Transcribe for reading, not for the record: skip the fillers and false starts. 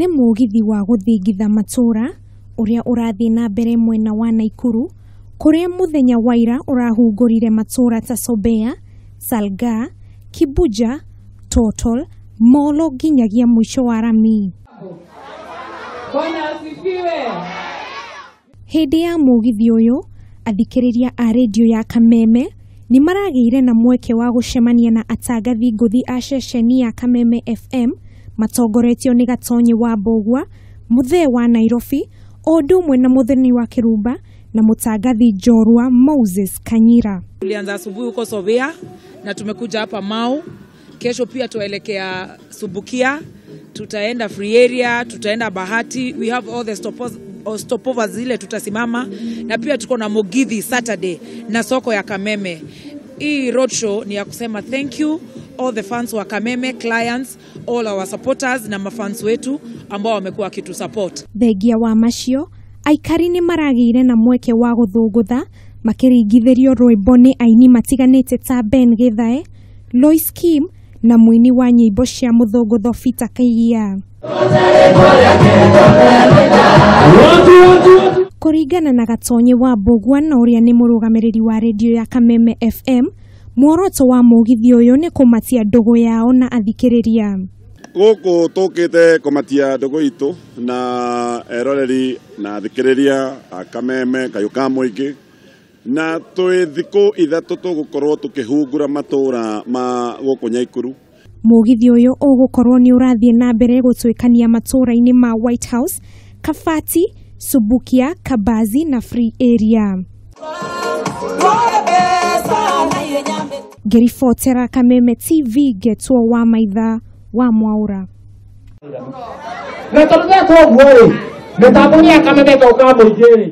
Nĩ mũgithi wa gũthingitha matũra ũrĩa ũrathiĩ na mbere mwena wa Naikuru kũrĩa mũthenya wa ira ũrahungũrire matũra ta Sobea, Salgaa, Kibuja, Total, Molo nginyagia mũico wa rami. Bwana asifiwe. Hĩndĩ ya mũgithi ũyũ, athikĩrĩria a redio ya Kameme nĩ maragĩire na mweke wa gũcemania na atangathi ngũthi a ceceni ya Kameme FM matongoretio nĩ Gatonyi wa Mbũgua, Mũthee wa Nairobi, o ũndũ ũmwe na Mũthoni wa Kĩrumba na mũtangathi njorua Moses Kanyira. Tulianza asubuhi huko Sobea na tumekuja hapa Mau. Kesho pia tuelekea Subukia, tutaenda Free Area, tutaenda Bahati. We have all the stopovers zile tutasimama, na pia tuko na Mugithi Saturday na soko ya Kameme. Hii roadshow ni ya kusema thank you all the fans wa Kameme, clients, all our supporters na mafans wetu ambao wamekuwa wakitusupport. Thengia wa macio, aikari nĩ maragĩire na mweke wa gũthũngũtha makĩringithĩrio rwĩmbo nĩ aini matiganĩte ta Ben Githae, Lois Kim na mũini wa nyĩmbo cia mũthũngũtho Peter Kaigia. Kũringana na Gatonyi wa Mbũgua na ũrĩa nĩ mũrũgamĩrĩri wa redio ya Kameme FM, muoroto wa mũgithi ũyũ nĩ kũmatia ndũgũ yao na athikĩrĩria. Gũkũ tũkĩte kũmatia ndũgũ itũ na eroreri na athikĩrĩria a Kameme kayũ ka mũingĩ, na twĩ thikũ ithatũ tũgũkorwo tũkĩhungura matũra ma gũkũ Nyaikuru. Mũgithi ũyũ ũgũkorwo nĩ ũrathiĩ na mbere gũtuĩkania matũra-inĩ ma White House, Kabati, Subukia, Kabazi na Free Area. Ngĩribotera Kameme TV Getwo wa Maitha wa Mwaura. Na tondũ toguo rĩ, mĩtambo nĩ ya Kameme kau ka mũingĩ rĩ.